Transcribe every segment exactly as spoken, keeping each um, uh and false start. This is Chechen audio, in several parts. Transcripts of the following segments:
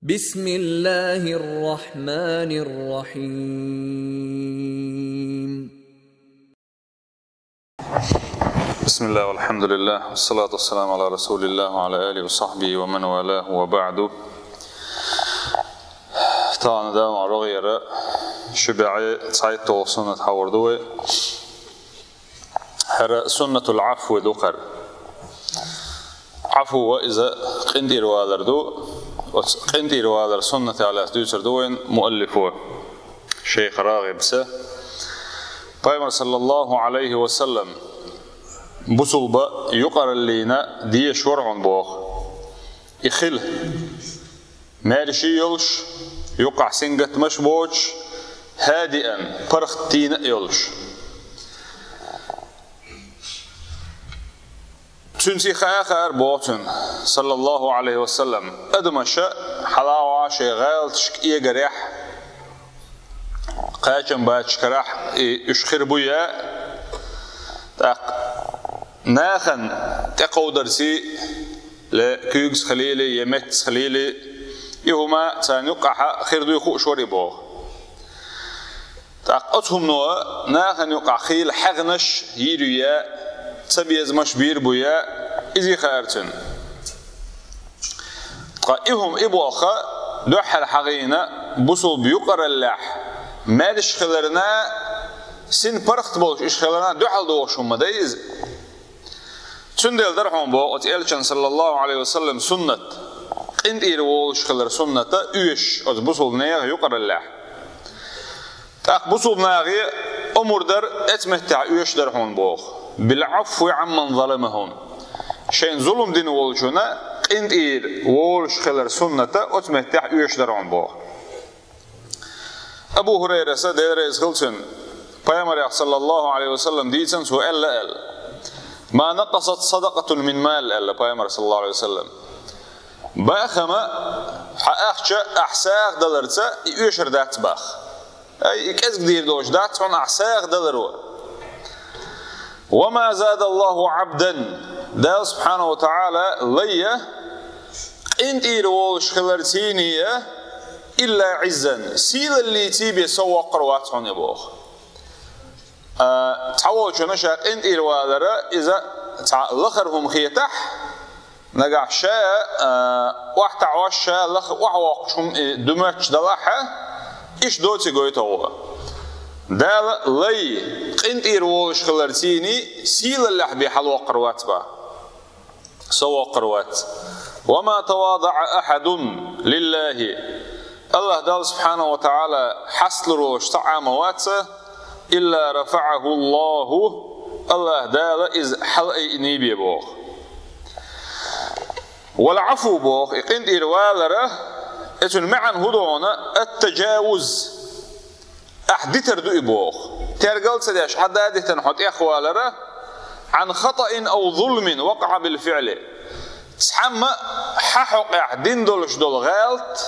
بسم الله الرحمن الرحيم. بسم الله والحمد لله والصلاة والسلام على رسول الله وعلى آله وصحبه ومن والاه وبعد. Тана дама рогъера шибаӀи цайтол суннат хьавар ду вай. ХӀара суннатул Ӏафви ду кхар. Ӏафу ва иза къинтӀера валар ду. Оцу къинтӀера валар суннат аьлла дуьйцур ду вайн муаллифо, шайх РагӀибца. Пайхамар, саллаллаху Ӏалайхи ва саллам, бусулба юкъараллина дезаш вара хьуна боху. И хила маьрша йолуш, юкъахь сингаттамаш боцуш, хӀадиан, паргӀат дийна а йолуш. Цуьнца и хаа хаьара боху цунна, саллаллаху Ӏалайхи ва саллам, адамаша хьалавахьа шайн гӀалаташка эгарехь, кхачам бачу карахь и уьш хир бу я, тӀаккха нахана тӀекховдарций, я куьйгаш хилийла, я метташ хилийла, и хӀума царна юккъахьа хир дуй хууш вара и боху. ТӀаккха оцу хӀумано нахана юкъахь хийла хьегнаш йийр ю я, цабезамаш бийр бу я, иза хаьара цунна. Ткъа и хӀума и болх дуьххьара хьахийна бусулба юкъараллехь, маьрша хиларна, син паргӀат болуш уьш хиларна дуьхьал догӀуш хӀума ма дай иза. Цундела дара хьуна боху оцу элчан, саллаллаху Ӏалайхи ва саллам, суннат, къинтӀера волуш хилар сунната оьшуш оцу бусулба нехан юкъараллехь. ТӀаккха бусулба нахе омра дара, оцу меттехь оьшуш дара хьуна боху. Бил Ӏафви Ӏамман заламахум. Шайн зулам дина волчунна къинтӀера волуш хилар сунната оцу меттехь оьшуш дара хьуна боху. Абу ХӀурайраса, Дела реза хила цунна, пайхамарех, саллаллаху Ӏалайхи ва саллам, дийцина цо аьлла аьлла: «Ма накъасат садакъатун мин мал», аьлла пайхамар, саллаллаху Ӏалайхи ва саллам. Бахама хьан ахча ахь сагӀа даларца и оьшур дац баха. Ай, и кӀезга дийр долуш дац хьуна ахь сагӀа даларо. «Ва ма задаллаху Ӏабдан», Дала субхьанаху ва тагӀала лайя къинтӀера волуш хиларцийний, «илла Ӏиззан», сийлаллийций бен сов воккхур вац хьуна и боху. А, цхьаволчунна ша къинтӀера валара иза цхьа лахара хӀума хетахь, нагахь ша, а, охьатаӀош, ша лаха охьавоккхуш хӀума и ду моьттуш далахьа, иштта доций гойту гӀо. Дала лай къинтӀера волуш хиларцийний сийлаллехь бен хьалавоккхур вац баха. Сов воккхур вац. «Ва ма тавадаӀа ахьадун лиллахи». АллахӀ Дала субхьанаху ва тагӀала хьасталур волуш цхьа а ма вац, «илла рафаӀаху Аллаху», АллахӀ Дала иза хьалаайъиний бен боху. Вал Ӏафу боху, и къинтӀера валара, и цуьнан маьӀна хӀун ду хьуна, ат-таджавуз. Ахь дитар ду и боху. Тергал ца деш, хьан да дитина хьо тӀехвалара, «Ӏан хатаин ав зулмин вакъаӀа бил фиӀли». Цхьамма хьан хьокъехь дина долуш долу гӀалат,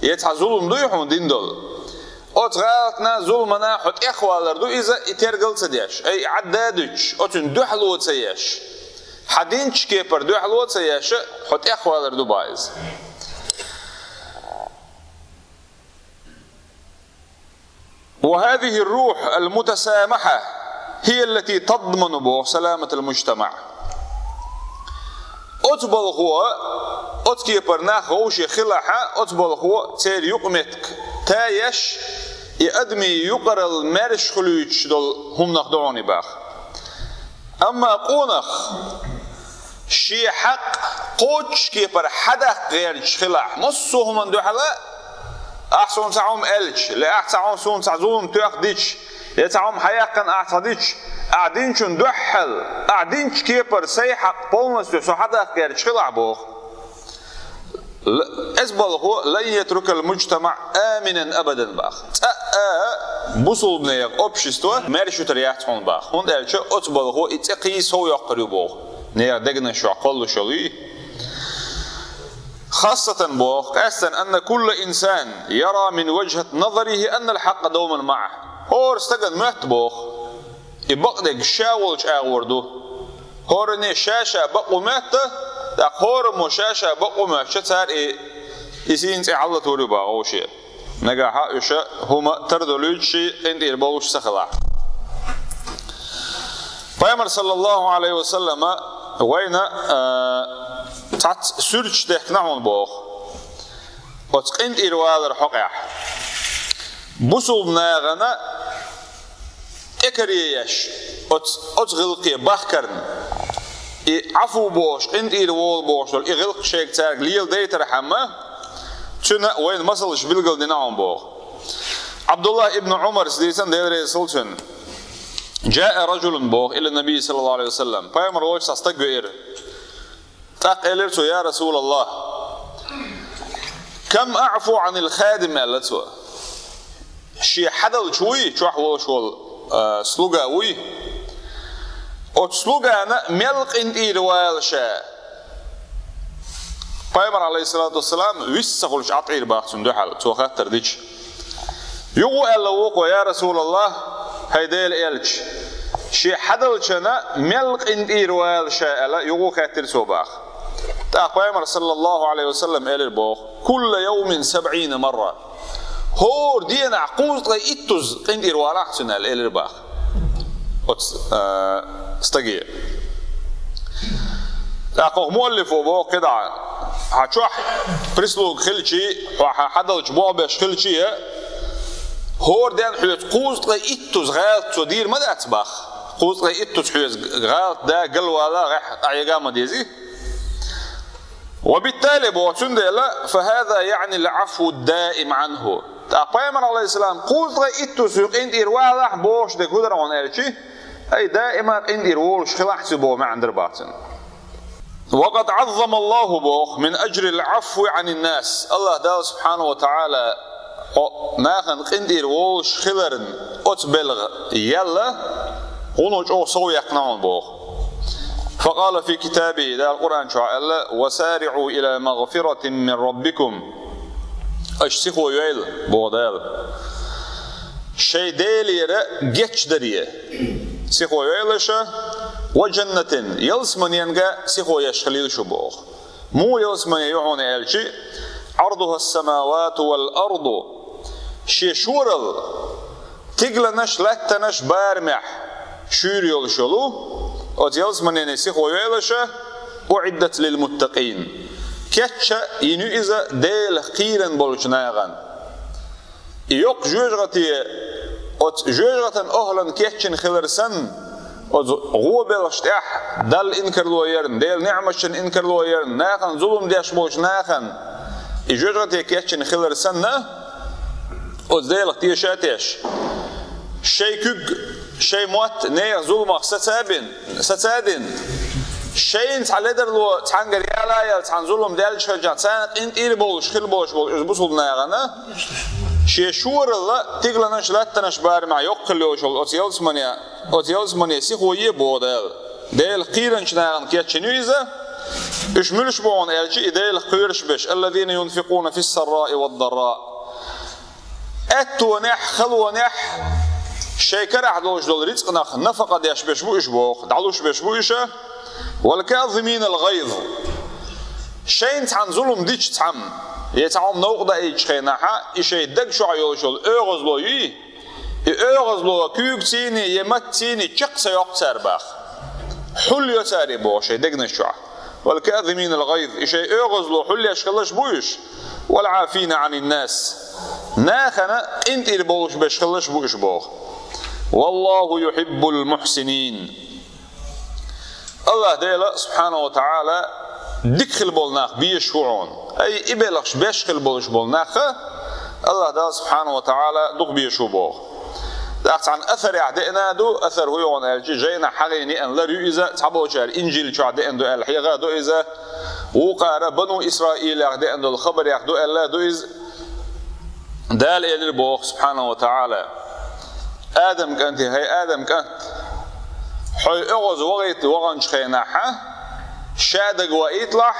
я цхьа зулам дуй хьуна дина долу. Оцу гӀалатна, зулмана хьо тӀехвалар ду иза, и тергал ца деш, ай, Ӏадда а дуьтуш, оцуьнан дуьхьало ца еш. Хьан динчу кепара дуьхьало ца еш, хьо тӀехвалар ду баха иза. «Ва хазихи рухь ал-мутасамахьа хия аллати тадману», боху, «саламат ал-мужтамаӀ». Оцу балхо, оцу кепара нах вовше хилахьа, оцу балхо церан юкъаметтиг таеш, и адамийн юкъаралла маьрша хуьлуьйтуш долу хӀуманах ду хьуна и баха. Амма къонах шен хьакъ кхоччуш кепара хьадаккха гӀерташ хилахь, массо а хӀуманна дуьхьала, ахь суна цхьа хӀума аьлча, ле ахь цхьа хӀума суна цхьа зулам тоьхна дича, ле цхьа хӀума хьаяьккхина ахь цхьа дича, ахь динчун дуьхьал, ахь динчу кепара сайн хьакъ полностью со хьадаккха гӀерташ хилахь боху. Л-, эс балхо, «лан ятрукал мужтамаӀ аминан абадан», баха. ЦӀа а бусулбанех общество маьршуьйтар яц хьуна баха. ХӀунда аьлча оцу балхо и цӀе кхийса сов йоккхур ю боху. Нех дегнаш чохь кхоллуш йолу и. Хассатан боху, къаьстина, анна кулла инсан яра мин важхат назарихи аннал хьакъа довман маӀа. ХӀора стаган моьтту боху. И бакъдерг ша волчу агӀор ду. ХӀоранне ша-ша бакъо моьтту, тӀаккха хӀораммо ша-ша бакъо моьттуча цара и И сийна цӀе хьаллатур ю боху вовше. Нагахь уьш хӀума тардолуьйтуш, къинтӀера болуш ца хилахь. Пайхамар, саллаллаху Ӏалайхи ва саллама, вайна, а, цхьацца суьрташ дехкина хьуна боху оцу къинтӀера валар хьокъехь. Бусулба нахана тӀекаре еш, оцу, оцу гӀиллакхе бахкарна, и Ӏафу бохуш, къинтӀера волу бохуш долу и гӀиллакх шайга цаьрга леладайтархьама, цуьнан вайна масалш билгалдина хьуна боху. Ӏабдуллах ибн Ӏумарс дийцина, Дела реза хуьлда цунна: «Джаа раджулун», боху, «ила наби саллаллаху Ӏалайхи ва саллам». Пайхамар волчу цхьа стаг веара. ТӀаккха элира цо: «Я Расулаллах, кам аъфу Ӏанил хадим», аьлла цо. Шен хьадалча вуй, чохь волуш волу, а, слуга вуй. Оцу слугана мел къинтӀера вала ша? Пайхамар, алейхиссалату вассалам, вист ца хуьлуш Ӏа тӀера баха цунна дуьхьал, цо хаттар дича. Юха аьлла вукхо: «Я Расулаллах, хӀай Делан элча, шен хьадалчана мел къинтӀера вала ша?» аьлла, юха хаьттира цо баха. ТӀаккха Пайхамар, саллаллаху Ӏалайхи ва саллам, элира боху: «Кулла явмин сабъина марра». ХӀора денахь кхузткъе иттуза къинтӀера валахь цунна аьлла, элира баха оцу, а, стаге. ТӀаккха оха муаллифо боху кхидӀа: хьан чохь прислуга хилчий, хьо хьан хьадалча болх беш хилчий а, хӀора денна хьоьца кхузткъе иттуза гӀалат цо дийр ма дац баха. Кхузткъе иттуза хьоьца гӀалат да, галвала, гӀехь къахьега а ма дезий. Ва биттали боху, цундела, фа хаза яънил Ӏафу даим Ӏанху. ТӀаккха Пайхамар, алейхиссалам, кхузткъе иттуза хьоьца къинтӀера валахь бохуш дерг хӀун дара хьуна аьлчи, ай, даима къинтӀера волуш хилахь цо боху маьӀна дара баха цунна. Ва къад Ӏаззама Аллаху боху мин аджрил Ӏафви Ӏанин нас. Аллах Дала, субхьанаху ва тагӀала, хьо нахана къинтӀера волуш хиларна оцу белгӀа яьлла, гӀуно чӀогӀа сов яьккхина хьуна боху. Факъала фи китаби, Дала Къуръан чохь аьлла: «Ва сариӀу ила магфиратин мин раббикум». Аша сихо йойла, боху Дала, шайн Делера гечдаре. Сихо йойла аша, ва джаннатин, ялсаманенга сихо еш хилийла шу боху. Муха ялсамане ю хьуна аьлчи, Ӏардуха ас-самавату вал арду, шен шоралла тигланаш, лаьттанаш барамехь шуьйра йолуш йолу, оцу ялсаманене сихо йойла аша, уӀиддат лил муттакъин. Кечъян йина ю иза Делах кхийран болчу нахана. И йоккха жоьжахате, оцу жоьжахатан охӀлан кечйина хилар санна, оцу гӀо белхаш тӀехь Далла инкарло ярна, Делан неӀматашна инкарло ярна, нахана зулам деш болчу нахана и жоьжахате кечйина хилар санна, оцу Делах теша а тешаш, шайн куьг, шайн мотт нехан зуламах саца а бина, саца а дина, шайна цхьа ледарло цхьаьнгара яла а яьлла, цхьана зулам даьллачу хенахь, царна къинтӀера болуш хила болуш болу иза бусулба нахана, шен шоралла тигланаш, лаьттанаш барамехь йоккха хила йолуш йолу оцу ялсамане, оцу ялсамане сихо е боху Дала. Делах кхийранчу нахана кечйина ю иза, уьш муьлш бу хьуна аьлчи, и Делах кхоьруш берш, аллазина юнфикъуна фис-сарраи вад-дарра. Аьттонехь, халонехь шайн карахь долуш долу рицкъанах нафакъа деш берш бу уьш боху, дӀалуш берш бу уьш, вал казиминал гӀайз. Шайна цхьана зулам дича цхьамма, я цхьа хӀума новкъа даийтучу хенахь, и шайн даг чохь йолуш йолу оьгӀазло юй, и оьгӀазло куьйгацийний, я маттацийний чекх ца йоккху цара баха. Хьул йо цара и боху шайн дегнаш чохь. Вал казиминал гӀайз, и шайн оьгӀазло хьулъеш хилалаш бу уьш. Вал Ӏафина Ӏанин нас. Нахана къинтӀера болуш берш хилалаш бу уьш боху. Валлаху юхиббул мухсинин. Аллах Дела, субхьанаху ва тагӀала, дика хила болу нах безаш ву хьуна. Ай, и белхаш беш хила болуш болу нах а, Аллах Дала, субхьанаху ва тагӀала, дукха безаш ву боху. ТӀаккха цхьана асарехь деана ду, асар хӀун ю хьуна аьлчи, жайнахь хьахийна еана лар ю иза, цхьаболчара Инжил чохь деана ду аьлла хьеха а ду иза, вукхара Бану Исраилех деана долу хабарех ду аьлла а ду иза. Дала элира боху, субхьанаху ва тагӀала: «Адам кӀанте, хӀай Адам кӀант, хьо оьгӀаз вахийта ваханчу хенахь, ша дага ваийталахь,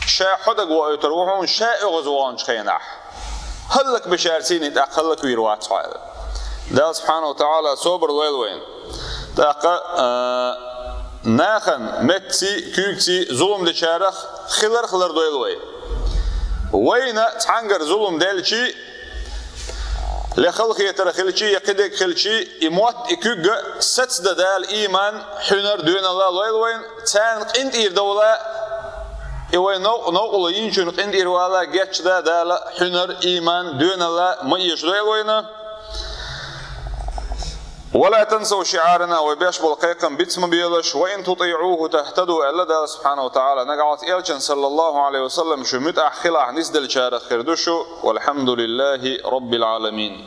ша хьо дага ваийтур ву хьуна, ша оьгӀаз ваханчу хенахь». ХӀаллакбечаьрцийний тӀаккха хӀаллаквийр вац хьо аьлла. Дала, субхьанаху ва тагӀала, собар лойла вайна. ТӀаккха, а, нахана меттаций, куьйгаций зулам дечарах хиларх лардойла вай. Вайна цхьангара зулам делчи, я халахетар хилчи, я кхидерг хилчи, и мотт, и куьг сацадан Дала иман хьуьнар, доьналла лойла вайна, царна къинтӀера довла, и вай нов-, новкъарло йинчун къинтӀера вала гечдан Дала хьуьнар, иман, доьналла ма эшадойла вайна. «ولا تنسوا شعارنا», вай беш бола кхайкхам биц ма белаш, «وإن تطيعوه تهتدوا», аьлла Дала субхьанаху ва таӀала, нагахь вац элчан, саллаллаху Ӏалайхи ва саллам, шу муьтӀахь хилахь, нисделчарах хир ду шу. «والحمد لله رب العالمين».